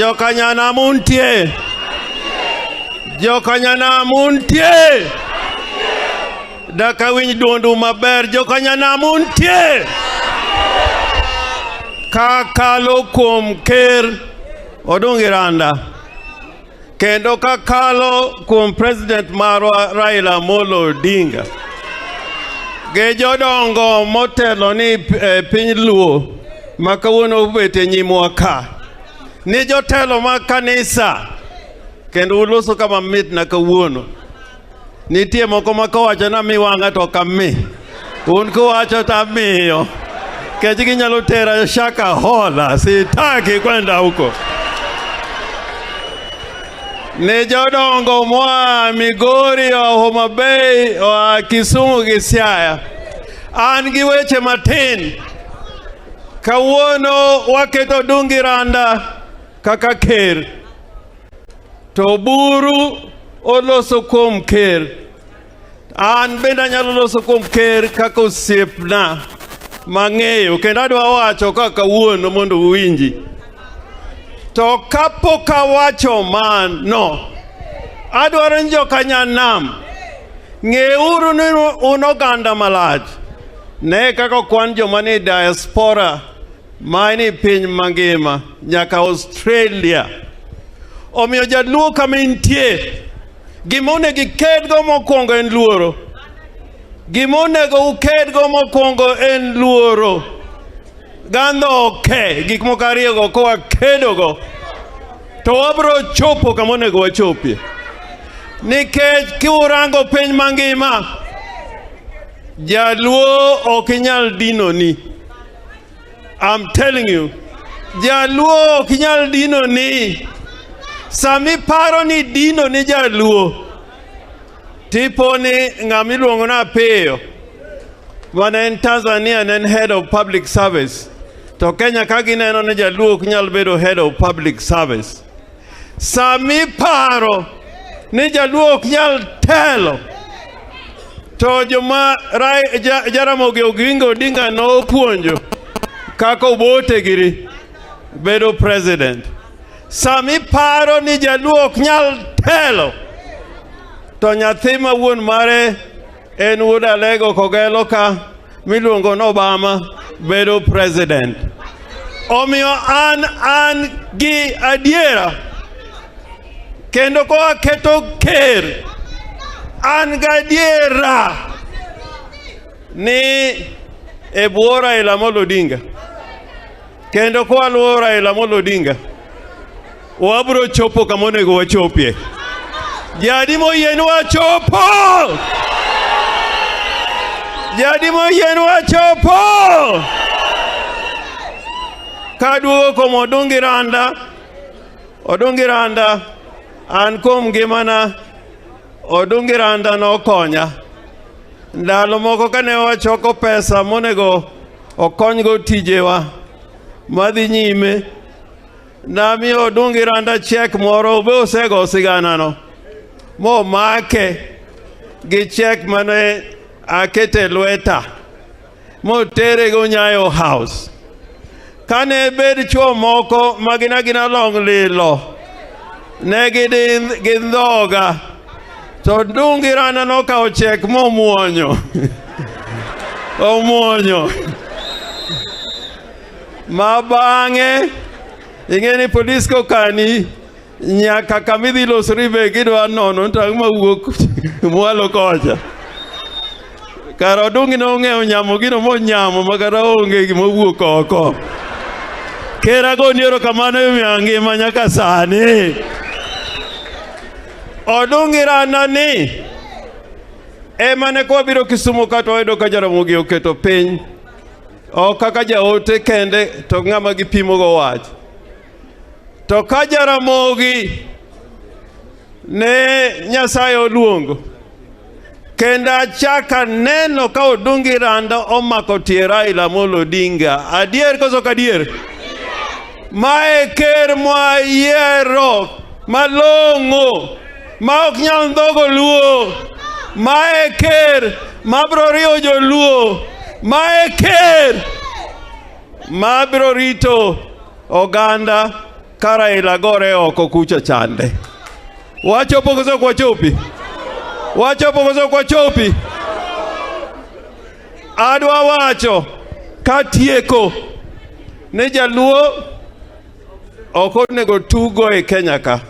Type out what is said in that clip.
Jokanyanam untie? Jokanyanam untie? Dak awinj duondu maber, jokanyanam untie? Kakalo kuom Ker Odungi Randa kendo kakalo kuom President marwa Raila Amolo Odinga gi jodongo motelo ni piny Luo ma kawuono obet e nyimwa ka ni jotelo mag kanisa kendo uloso kama mit na kawuono. Nitie moko ma kowacho na mi wang'a to ok ami. Un kuwacho to amiyo. Kech ginyalo tera Shakahola, sitaki kwenda huko. Ne jodongo moa Migori, oa Homa Bay, oa Kisumu gi Siaya. An gi weche matin. Kawuono waketo Odungi Randa kaka ker. To Oburu oloso kuom ker. An bende anyalo loso kuom ker kaka osiepna mang'eyo kendo adwa wacho kaka kawuono mondo uwinji. To kapok awacho mano, adwaro ni jokanyanam ng'euru ni un oganda malach. Ne kaka okwan joma ni diaspora ma ni piny mangima nyaka Australia. Omiyo jaluo kama intie, gima onego ikedgo mokwongo en luoro. Gima onego ukedgo mokwongo en luoro. Gandhoke, gik moko ariyogo kowakedogo to wabiro chopo kama onego wachopie. Nikech kiurango piny mangima, jaluo ok inyal dinoni. I'm telling you, jaluo ok inyal dinoni. Sami paro ni dino ni jaluo, tipo ni ng'ama iluongo ni Apiyo, mane en Tanzania ne en head of public service. To Kenya ka gineno ni jaluo ok nyal bedo head of public service. Sami paro ni jaluo ok nyal telo, to joma Jaramogi Oginga Odinga nopuonjo kaka Obote giri bedo president. Sami paro ni jaluo ok nyal telo, to nyathi ma wuon mare en wuod Alego Kogelo ka miluongo ni Obama bedo president. Omiyo an gi adiera kendo kowaketo ker an gadiera ni e bwo Raila Amolo Odinga kendo kwaluwo Raila Amolo Odinga wabiro chopo kama onego wachopie. Jadi moyie ni wachopo! Jadi moyie ni wachopo! Kaduogo kuom Odungi Randa, Odungi Randa, an kuom ngimana, Odungi Randa nokonya. Ndalo moko kane wachoko pesa monego okonygo tijewa madhi nyime, namiyo Odungi Randa cheque moro, be osego siganano, momake gi cheque mane akete lweta, motere go Nyayo House. Kane bed chuo moko ma gin agina long lilo, ne gidhi gindhoga, to Odungi Randa nokawo cheque momuonyo. Omuonyo. Ma bang'e, ing'e ni polis kokani nyaka kama idhi losori be gidwa nono to ang'o mawuok mwalo kocha. Kara Odungi nong'eyo nyamo gino monyamo ma kata onge gima owuok oko. Ker agoni erokamano e miyo ngima nyaka sani. Odungi Randa ni ema ne kwabiro Kisumu ka to wayudo ka Jaramogi oketo piny ok kaka jaote kende to ng'ama gipimogo wach. To ka Jaramogi ne Nyasaye oluongo kendo achaka neno ka Odungi Randa omako tie Raila Amolo Odinga. Adier koso ok adier? Mae ker mwayiero malong'o ma ok nyal ndhogo Luo. Mae ker mabiro riwo joluo. Mae ker mabiro rito oganda. Ka Raila gore oko kucha chande. Wachopo koso ok wachopi? Wachopo koso ok wachopi? Adwa wacho katieko ni jaluo ok onego tugo e Kenya ka.